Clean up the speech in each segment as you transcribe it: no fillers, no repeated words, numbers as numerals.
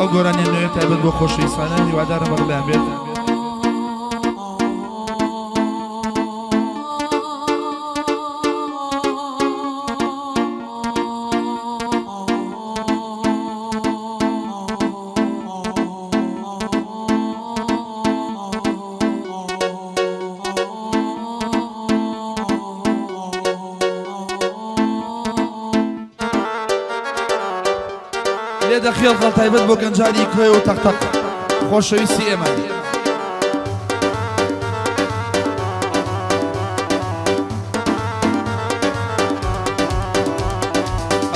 ئەو گۆرانیە نوێ تایبەت بۆ خۆشەویستانە، هیوادارم بەدڵیان بێت. لێدە خێڵ خەڵ تایبەت بۆ گەنجانی کۆیە و تەقتەق خۆشەویستی ئێمە.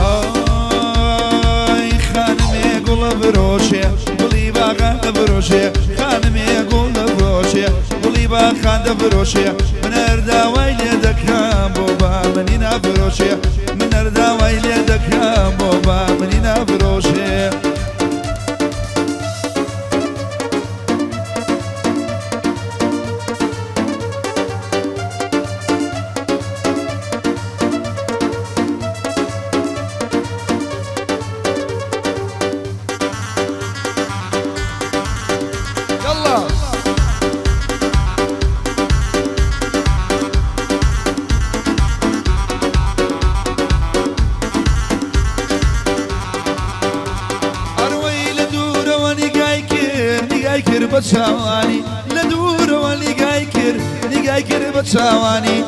ئای خانمێ گوڵە برۆشێ گوڵی باغان دەبرۆشێ خانمێ گوڵ دەبرۆشێ گوڵی باخان دەبرۆشێ من هەر داوای لێ دەکەم بۆ با منی نافرۆشێ من هەر داوای لێ دەکەم بۆ با منی نافرۆشێ. يلا ئەڕوەی لە دوورەوە نیگای کرد نیگای کرد بە چاوانی لە دوورەوە نیگای کرد نیگای کرد بە چاوانی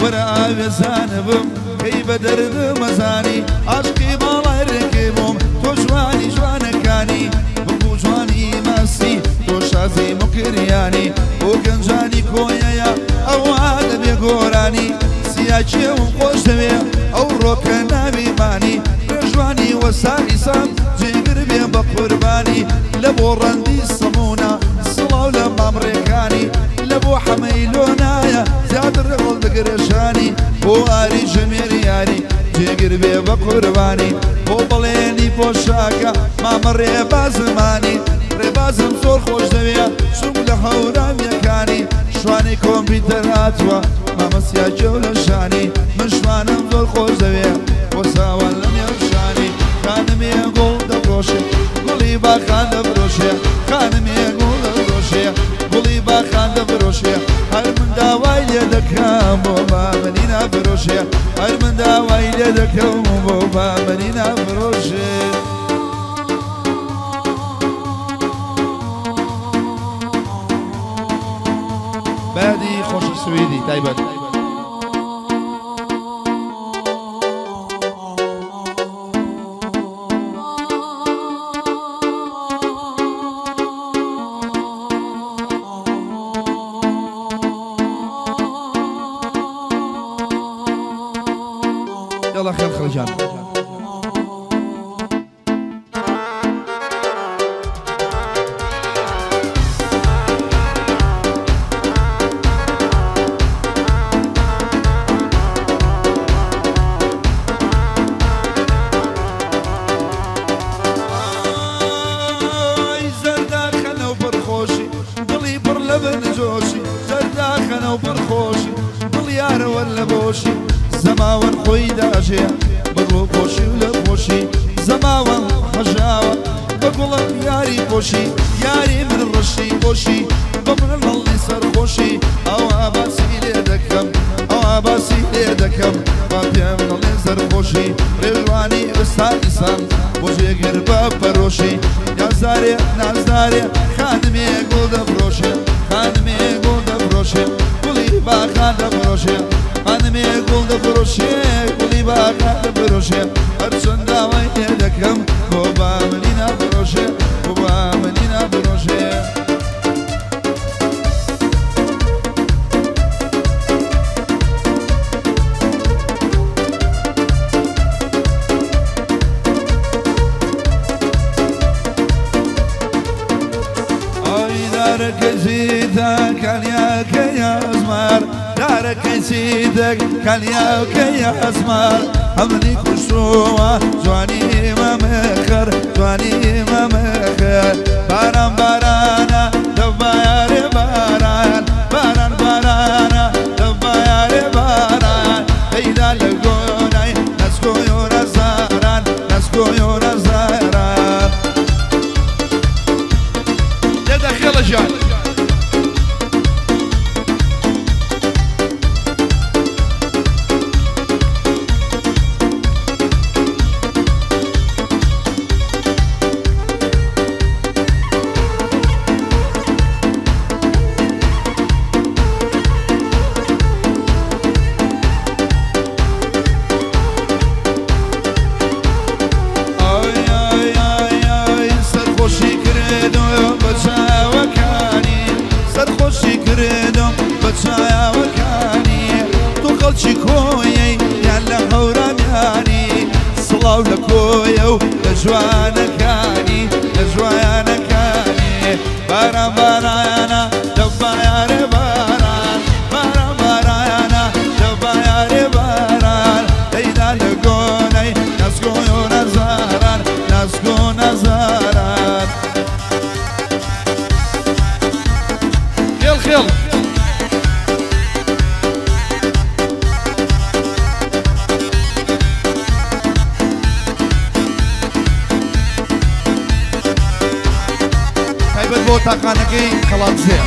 وەرە ئاوێزانە بم کەی بە دەردم ئەزانی عاشقی باڵای ڕێکەی بووم تۆ جوانی جوانەکانی ببوو جوانی مەستی تۆ شازی موکریانی بۆ گەنجانی کۆیەیە ئەوە دەبێ گۆرانی سیاکێوم خۆش دەوێ ئەو ڕۆکە ناویمانی ڕێژوانی وەسا ئیسام جێگر بێ بە قوربانی لە بۆ ڕەندی سەمونە سڵاو لە مامڕێکانی لە بۆ حەمەی لۆنایە زیاتر هەڵدەگرێشانی بۆ ئاری ژمێر یاری جێگر بێ بە قوربانی بۆ بەڵێنی پۆشاکە مامە ڕێبازمانی ڕێبازم زۆر خۆش دەوێ چوم لە هەورامیەکانی شوانی کۆمپیوتەر هاتووە مامە سیاکێ و لە شانی من شوانم زۆر خۆش دەوێ بۆ ساوان لە نێو شانی خانمێ گوڵ دەفرۆشێ گوڵی باخان دەفرۆشێ خانمێ گوڵ دەفرۆشێ گوڵی باخان دەفرۆشێ هەر من داوای لێ دەکەم بۆ بامنی نافرۆشێ هەر من داوای لێ دەکەم بۆ بامنی نافرۆشێ. بەیادی خۆشە سویدی تایبەت. يلا خير خلجان. ئای زەرداخەنە و پڕخۆشی دڵی پڕ لە بنجۆشی زەرداخەنە و پڕخۆشی دڵ یارەوەر لە بۆشی زەماوەن خۆی داژێ بە گوڵ خۆشی و لە خۆشی زەماوەن هەژاوە بە گوڵم یاری خۆشی یاری من ڕەشی خۆشی بە من هەڵی سەرخۆشی ئەوە باسی لێ دەکەم ئەوە باسی لێ دەکەم با پێم دەڵێن سەرخۆشی ڕێژوانی ئێستا ئیسان بۆ جێگر بە پەرۆشی نازدارێ نازدارێ خانمێ گوڵ دەفرۆشێ خانمێ گوڵ دەفرۆشێ گوڵی باخان دەفرۆشێ خانمێ گوڵ دەفرۆشێ گوڵی باخان دەفرۆشێ هەرچەند داوای لێ دەکەم بۆ با منی نافرۆشێ بۆ با منی نافرۆشێ. ئای دارەکەی زیتە کانیاکەی ئەزمار دارەکەی سیدەک کانیاکەی ئەزمار ئەمنی کوشتووە جوانی مەمەخەر جوانی مەمەخەر باران بارانە دەبایارێ باران باران بارانە دەبایارێ باران پەیدا لە گۆنای نەسکۆی و نەزاران نەسکۆی و نەزاران. و لە جوانەکانی لە جوانەکانی باران بارانە دەبایارێ باران باران بارانە دەبایارێ باران دەیدا لە گۆنەی ناسکۆ و نەزاران ناسکۆ و نەزاران خێڵ خێڵ. تایبەت بۆ تاقانەکەی قەڵادزێ.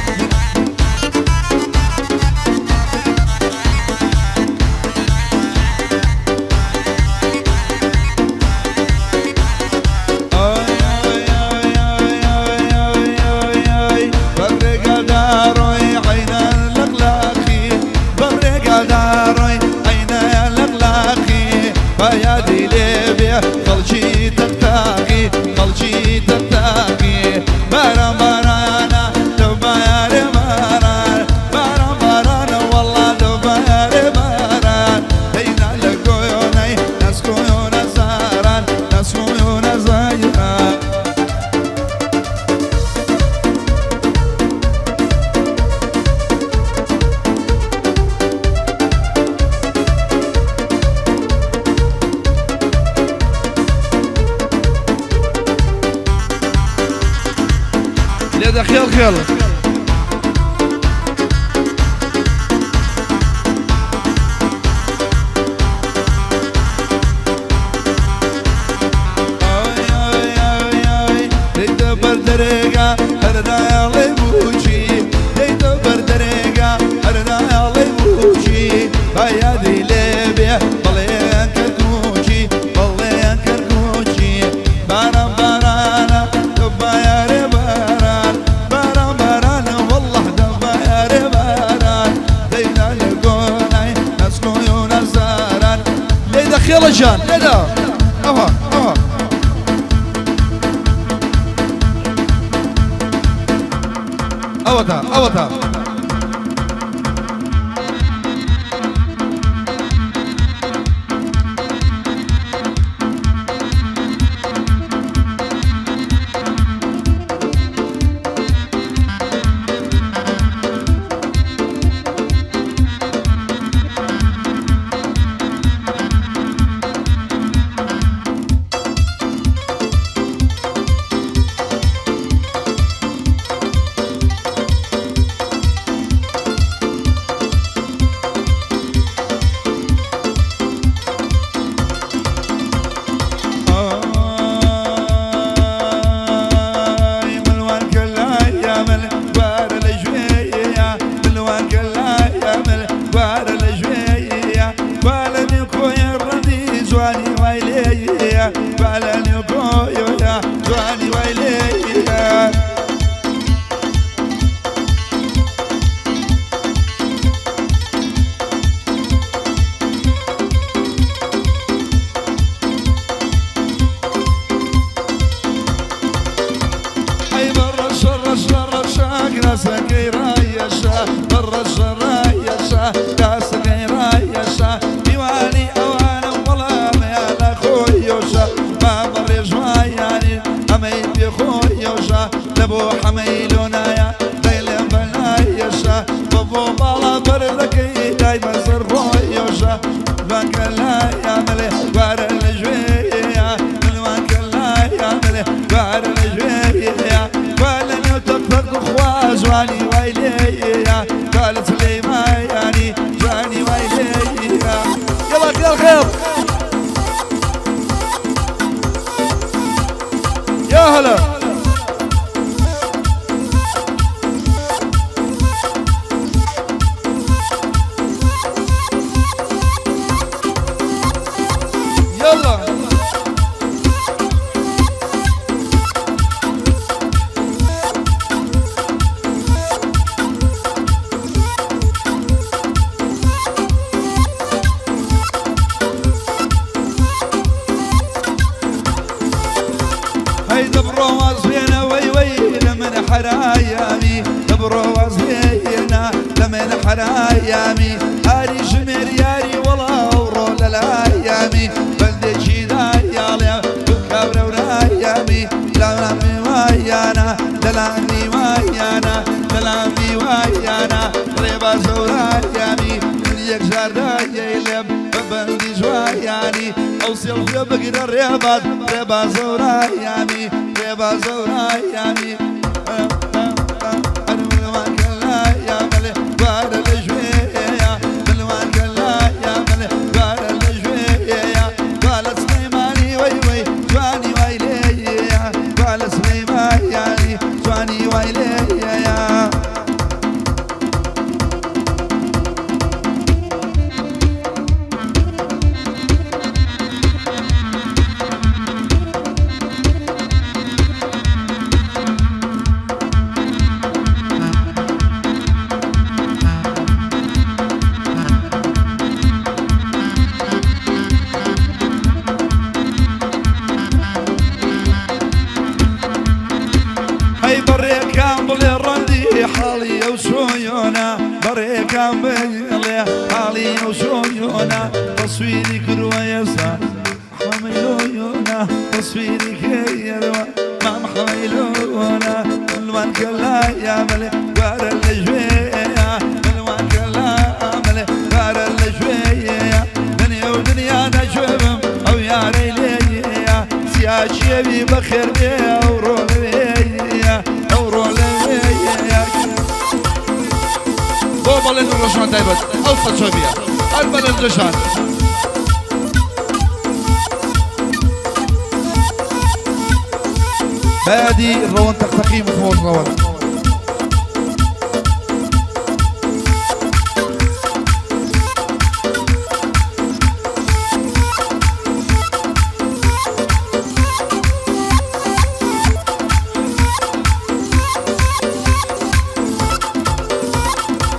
لێدە خێڵ خێڵ. دەیتە بەر دەرێگا هەر نایەڵێ بووچی دەیتە بەر دەرێگا هەر نایەڵێ بووچی با یادی لێ بێ بەڵێن کەرکووکی بەڵێن کەرکووکی باران بارانە دەبایارێ باران باران بارانە وەڵڵاه دەبایارێ باران دەیدا لە گۆنای ناسکۆی و نازاران لێدە خێڵە ژان لێدە ئەوها ئەوها ئەوەتا ئەوەتا. ئای ملوانکە لایە مل گوارە لە گوێیە ملوانکە لایە مل گوارە لە گوێیە وا لە نێو کۆیە ڕەندی جوانی وای لێیە وا لە نێو کۆیە جوانی وای لێیە. ئەی بە ڕەشە ڕەشە ڕەشاک راسەکەی ڕایەشە بە ڕەشە ڕایەشە راسەکەی ڕایەشە میوانی ئەوانە وەڵامەیان لە خۆیۆشە با بە ڕێژوایانی ئەمەی پێ خۆیۆشە لە بۆ حەمەی لۆنایە دەیڵێم بەلایەشە بە بۆ باڵا بەرزەکەی دای بەسەر خۆیۆشە جوانکە لایە ملێ گوارە لە ژوێیە ملوانکە لایە ملێ گوارە لە ژوێیە وا لە نێو تەق تەق خوا جوانی وای لێیە وا لە سلێمانی جوانی وای لێیە یەڵا خێڵ خێڵ یا هەلا. يلا هەی دەبڕۆ واز بێنە وەی وەی لە من حەرایامی دەبڕۆ واز بێنە لە من حەرایامی ئاری ژمێر یاری وەڵا ئەوڕۆ لە لایامی بەندێکی دایاڵێ بکە. دەلامی وایانە دەلامی وایانە ڕێباز هەورایانی من یەکجار دایەیلێم بە بەندی جوایانی ئەو سێڵفیە بگرە ڕێباز ڕێباز هەورایانی ڕێباز هەورایانی هەی بەڕێکان بڵێ ڕەندی حاڵی ئەو شۆیۆنە بەڕێکان بڵێ حاڵی ئەو شۆیۆنە تەسویری کردووە ئێستا حەمەیلۆیۆنە تەسویری کەیەرەوە مام حەمەیلۆنە ملوان کەلا یا مەلێ گوارە لە ژوێیە ملوان کەلا مەلێ گوارە لە ژوێیە دنیا و دنیا دەگوێبم ئەو یارەی لێیە سیاچیەوی بەخێر بێ ئەو ڕۆ لەوێیە ئەو ڕۆ لەوێیە بۆ بەڵێن و ڕۆژان تایبەت ئەو سەچۆبیە هەر بەڵێن دەژان. بەیادی ڕەوەند تەقتەقی خۆش ڕەوەند.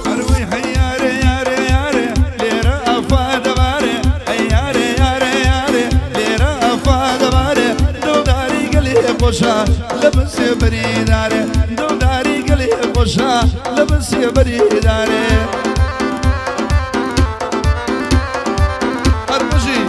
ئەروی هەی یارێ یارێ یارێ لێرە ئەفا دەبارێ هەی یارێ یارێ یارێ لێرە ئەفا دەبارێ دڵداری گەلێ خۆشە لە بن سێبەری دارێ دڵداری گەلێ خۆشە لە بن سێبەری دارێ. هەر بژی.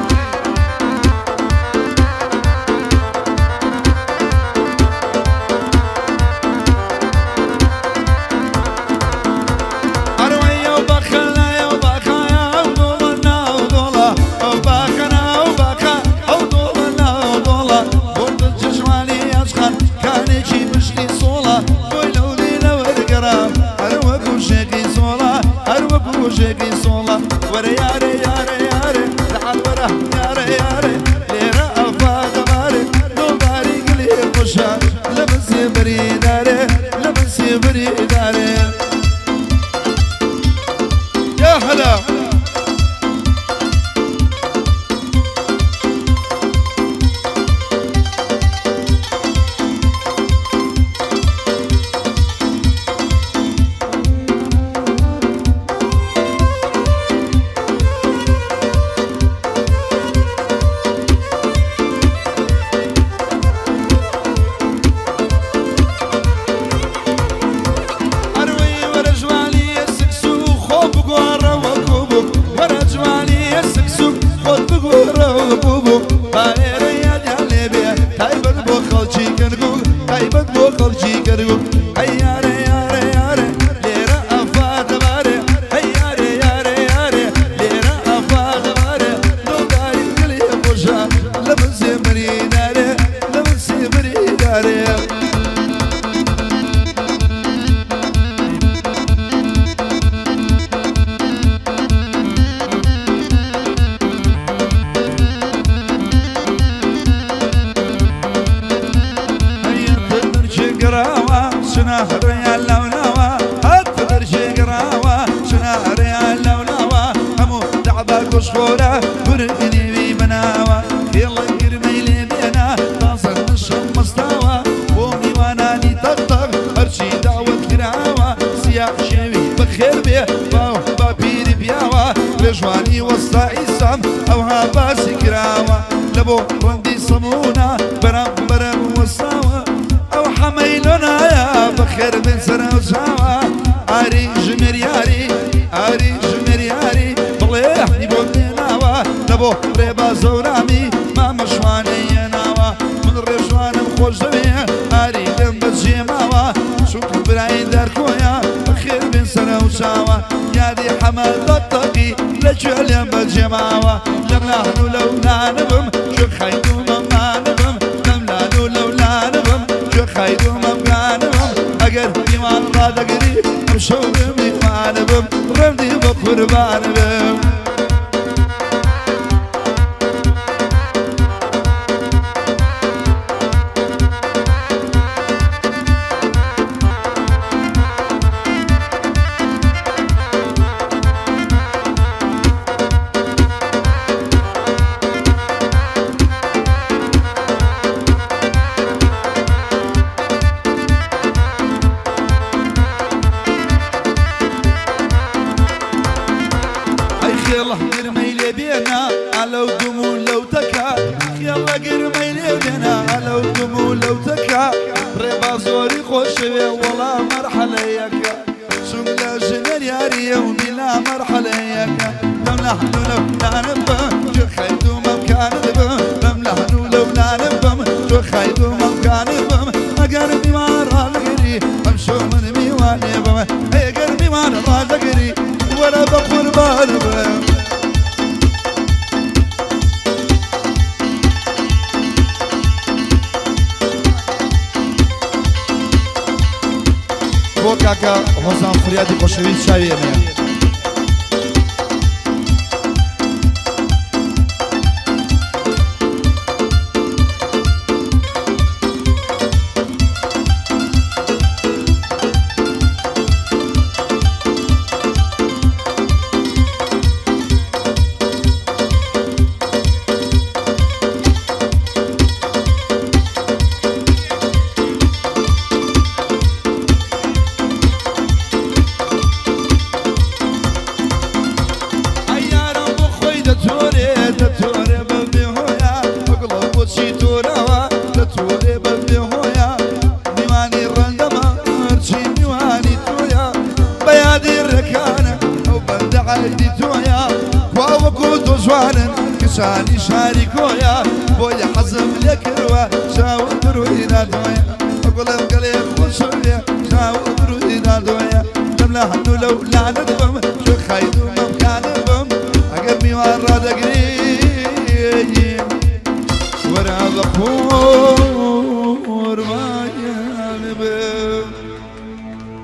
لە بن سێبەری دارێ لە بن سێبەری دارێ. یا هەلا. ئەروەی وەرە جوانی سکسو خۆ بگۆڕە وەکو بووک وەرە جوانی سکسو خۆت بگۆڕە وەکو بووک با ئێرە یادیان لێبێ تایبەت بۆ خەڵکی کەرکوک تایبەت بۆ خەڵکی کەرکوک ئەی یارێ یارێ یارێ لێرە ئەفا دەبارێ ئەی یارێ یارێ یارێ لێرە ئەفا دەبارێ دڵداری دڵی خۆشە لە بن سێبەری دارێ لە بن سێبەری دارێ. خۆرە گورگنێوی بناوە هێڵە گرمەی لێ بێنە تازە نشم مەستاوە بۆ میوانانی تەق تەق هەرچی داوەت کراوە سیا شێوی بەخێر بێ باو باپیری پیاوە پێشوانی وەستا ئیسام ئەوها باسی کراوە لە بۆ ڕەندی سەمونە بەرام بەرەم وەستاوە ئەو حەمەیلۆنایە بەخێر بێن سەرەو چاوە ئاری ژمێریاری ئاری ژمێریاری بڵێ هەنی بۆ نێناوە لە بۆ ڕێباز زەورامی مامە شوانەی هێناوە من ڕێژوانم خۆش دەوێ ئاری لێم بەجێ ماوە. چاوە یادی حەمە دەتەقی لە کوێ لێم بەجێ ماوە لەم لاهن و لەو لانبم کوێ خەید و مەمانبم لەم لان و لەو لانبم کوێ خەید و مەمگانبم ئەگەر میوان ڕادەگری ئەمشەو میوانبم ڕەندی بە قوربانبم. ئەی خێڵە گرمەی لێ بێنە ئالەو دوم و لەو تەکە خێڵە گرمەی لێ بێنە ئالەو دوم و لەو تەکە ڕێبا زۆری خۆشەوێ وەڵا مەرحەلەیەکە چونک لە ژنەر یاریە و میلا مەرحەلەیەکە لەم لەحن و لەو لانە بم جۆ خەیت و مەمکانت بم لەم لەحن و لەو لانە بم جۆ خەیت و مەمکانت بم ئەگەر میوان ڕادەگری ئەمشەو من میوانێ بم ئەگەر میوان ڕادەگری وەرە بە قوربان بم. بۆ کاکە هۆزان فریادی خۆشەویست چاوی ئێمەیە. ئەی یارم بۆ خۆی دەتۆرێ دەتۆرێ بە بێهۆیا بەگوڵە بۆچی تۆراوە دەتۆرێ بە بێهۆیا میوانی ڕەندەمە هەرچی میوانی تۆیە بە یادی ڕێکانە ئەو بەندە عەیبی تۆیە کوا وەکو تۆ جوانن کچانی شاری کۆیە بۆیە حەزم لێ کردووە چاوم بروی نادۆیە گوڵم گەلێ خۆشەوێ چاوم بروی نادۆیە لەم لە هەن و لەو لانە دەبم چۆ خەید و مەمکانە بم ئەگەر میوان ڕادەگری وەرە بە قوربان.